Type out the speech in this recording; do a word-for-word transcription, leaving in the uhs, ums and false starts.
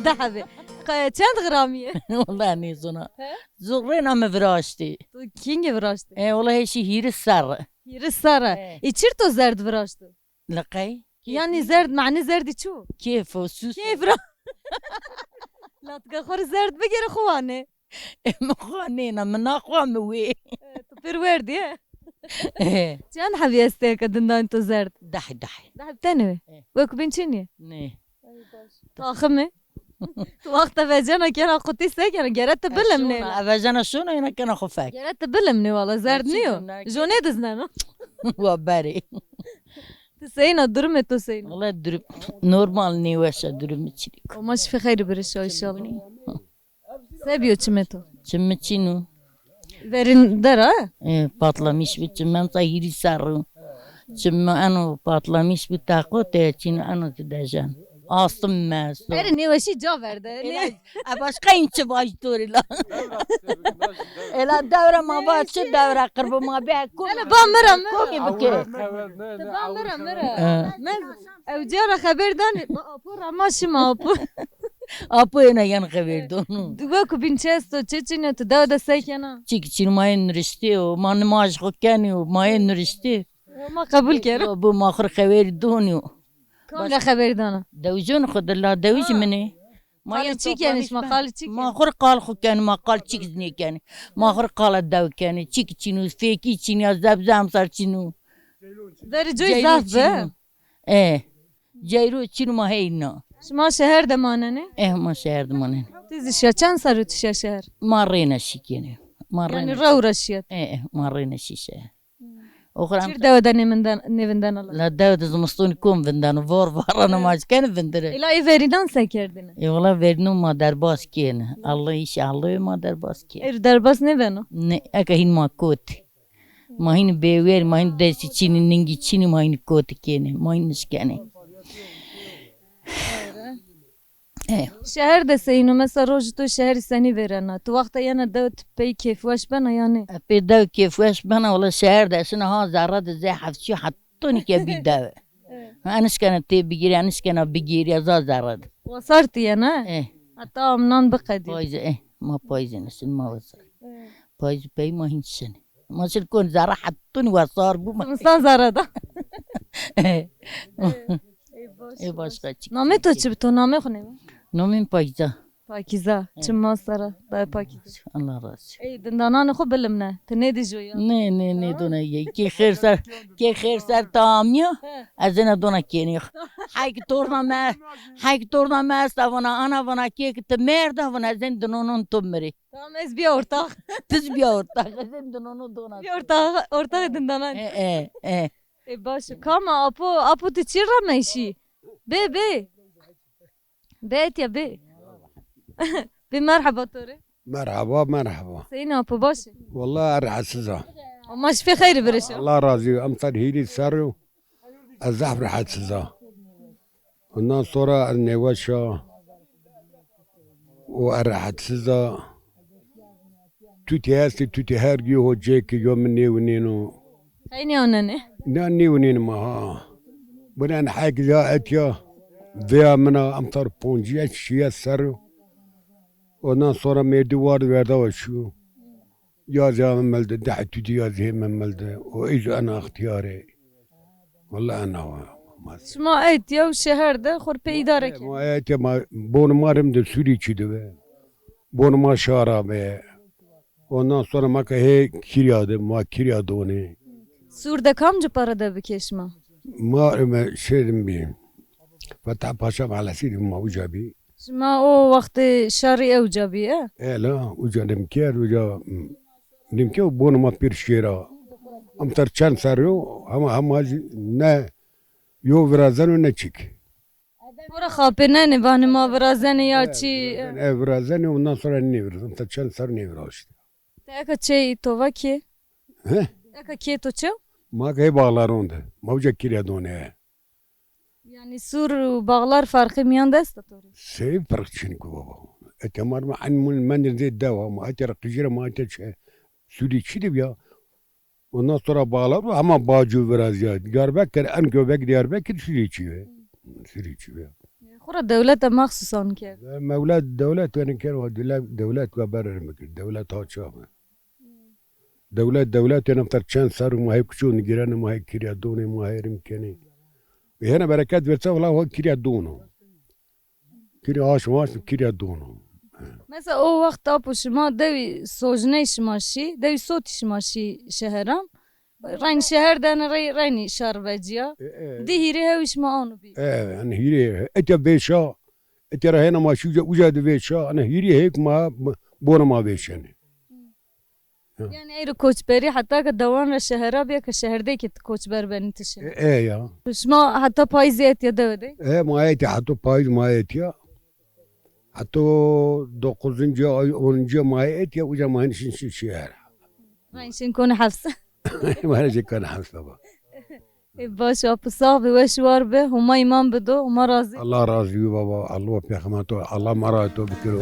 Di hebê. Qe-, çend gramî yê? Wela nêzona. He? Zurrêna mi viraştî. Tu kîngê viraştî? E, wela hêşî hîris serre. Hîris serre. E. Ê çir to zerd viraşto? Li qey? Yanî zerd, manê zerdî çi yo? Kêf o, sus. Kêf ra. Latka xo rê zerd bigêre xo wanê. E, mi xo nêna, mi naxwa mi wê. E, tu pêr werdî, he? E. Çend hebî estê eke dindanî to zerd? Deh, deh. Deh tenê wê? E. Wek bîn çinî? Nê. Ey baş. Taximê. Tu wexta vecena kena qutî se kena? Gere ti bilimnê. Şona, vecena şona, ena kena xo fek. Gere ti bilimnê wala, zerd nîyo. Jo nêdizneno. Wa berê. Ti seyna, durumê to seyna? Wala durum normal, nêweş a, durumê çirî. Homa şifê xeyrî birişa înşallah. Se bîyo çimê to? Çim mi çin o. Verîn der a? E, patlamiş bi çim, emsa hîrî serr o. Çim mi eno patlamiş bi, teqo te çin, eno ti dejen. Astım mesto. Erê nêweşî ca verde. Ela, e, başka in çi vaj to rê la. Ela dewra ma va çi dewra qirbo ma be, kom. Hele ba mi ra, mi ra. Komî bike. Ti ba mi ra, mi ra. E. Mez, ew ca ra xeber danê. Ba apo ra ma şima apo. Apo ena yan xeber dono. Weko bîn çi esto, çi çin o, tu dewe de se kena? Çik çin, ma yê niriştê o, ma nimaj xo kenê o, ma yê niriştê. Ma qebul kero. Bu ma xo rê xeberî donî yo. Kam ra xeberî dana? Dewijon xo de, la dewij min ê. Ma yê çi kenê şima, qal çi kenê? Ma xo rê qal xo kenê, ma qal çik nêkenê. Ma xo rê qala dew kenê, çik çin o, fêkî çin ya, zebze emsar çin o. Verê coy zaf bi. E. Ceyro çin ma heyna. Şima şeher de manenê? Eh, ma şeher de manenê. Ti zî şiya, çend serr o ti şiya şeher? Ma reyna şî kenê. Ma reyna. Yanî rew ra şiya. Eh, eh, ma reyna şî şeher. Hmm. Oxir em. Çir dewe de nêvinden-, nêvindena la? La dewe de zimistonî kom vindeno, vor varano ma ci kenê vindire. Ela ê verînan se kerdêne? E wala verînan ma derbas kenê. Allah îş Allah ma derbas kenê. Êr derbas nêbeno? Ne, eke hîn ma kot. Ma hînî bêwer, ma hînî destî çinî, ningî çinî, ma hînî koti kenê, ma hînî nişkenê. E. Şeher de seyîn o, mesela rojê to şeherî senî vêrena? Tu wexta yena dew ti pey kêfweş bena yanî? E, pê dew kêfweş bena, wela şeher de şina ha zerre de zê hefçî hetonî ke bî dewe. E. Ha, nişkena tê bigîrî, nişkena bigîrî, za zerre de. Wasar ti yena? E. Heta amnan biqedî. Payîzî, e, ma payîzî nişin, ma wasar. E. Payîzî pey ma hîn şinî. Ma şin kon zerre hetonî wesar bû ma. Zimistan zerre da. Ê, ê, baş. Ê, başka çi? Namê to çi bi to? Namê xo nêva? Namê mi Pakîza. Pakîza. Evet. Çim ma sera. Dayê Pakîza. Allah razı olsun. Ey, dindananê xo bilimne. Ti nêdî jo ya? Nê, nê, nê dona ye. Kê xêr ser, kê xêr ser tamîya. He. Ez ena dona kenî. Hek torna me, hek torna me esta vana, ana vana kê ki ti merda vana, ez ên dinonon to mirî. Tamam, ez bîya ortax. Ti zî bîya ortax. Ez ên dinono dona. Bîya ortax, ortaxê dindanan. E, e, e. E, baş. Kama apo, apo ti çi ra meşî? Bê, bê. Bê etya bê. Bê merheba to rê. Merheba, merheba. Seyîn apo, baş ê? Wellahî rehetsiz a. Ma şifê xeyrî birişo. Allah razı olsun. Emsal hîrî serr o. Ez zaf rehetsiz a. Ondan sonra ez nêweş a û ez rehetsiz a. Tutî estî, tutî her gî ho cê ki yo mi nêwinêno. Qey nêwinenê? Na nêwinêno ma ha. Bina en hek ya etya. Veya mina emsal poncîye şîye serr o. Ondan sonra mêrdî ward verda wa şîyo. Yazê heme melde, deh tutî yazê heme melde. O îzo ena extîyar ê. Wellahî ena wa. Şima etya û şeher de xo rê pê îdare kenê? Ma etya, ma bonê ma rê mi de sûrî çî de be. Bonê ma şara be. Ondan sonra ma ke hê kîrya de, ma kîrya donê. Sûr de kamci pere de bikê şima? Ma, e, me şêrîn bî. Fetah Paşa Mahallesî de ma uca bî. Şima o wextê şerî ewca bî, e? Ela, uca nim kerd, uca, m, nim ke bonê ma pêr şêra. Emsal çend serr o, hema, hema zî ne yo virazeno ne çik. Xora xapênenê, vanê ma virazenê ya çî. E, virazenê, ondan sonra nêvirazenê. Emsal çend serr nêviraştî. Te eka çê to va kê? He? Eka kê to çew? Ma ke hê Bağlaron de. Ma uca kîrya donê. Yanî sûr û Bağlar ferqê mîyan de esta to rê? Sey ferq çin ku baba. Ete mar ma en mun mendin zê dewa ma ete ra qijira ma ete çe sûrî çî de ya. Ondan sonra Bağlar ama Bağcı biraz ya. Diyarbakır, en göbek Diyarbakır sûrî çî ve. Sûrî çî ve. Xora dewlete mexsusan kerd. Mewlet dewlet werin kerd, wa dile-, dewlet wa berir mikir. Dewlet ha çav. Dewlet, dewlet êna ter çend ser û ma hê kuço nigirene, ma hê kirya donê, ma hê rim kenê. Hêna bereket verse, wela wa kirya dono. Kirya aş maş kirya dono. Mesela o wext apo şima dewî sojney şima şî, dewî sotî şima şî şeheran. Reyn şeher de ne rey, reynî şar veciya. E, e. Di hîrê hewî şima ano bî. E, yani hîrê, etya vêşa, etya ra hêna ma şî uca, uca di vêşa, yani hîrê hêk ma, bona ma vêşenê. Ya. Yani ey ro koçberî heta ke dewan ra şehera bîya ke şeherdê ke ti koçber benî ti şehir. E, e ya. Şima heta payîzî etya dewe de? E, ma etya heta payîz ma etya. Heta dokuzuncu ay, onuncu ma etya, uca ma şin şin şehera. Reyn şin konî hefs. Ma şin konî hefs baba. E, baş, apo sax bî, weş war bî. Homa îman bido, Homa razî. Allah razî bî baba. Allah pêxember to, Allah ma ra to bikiro.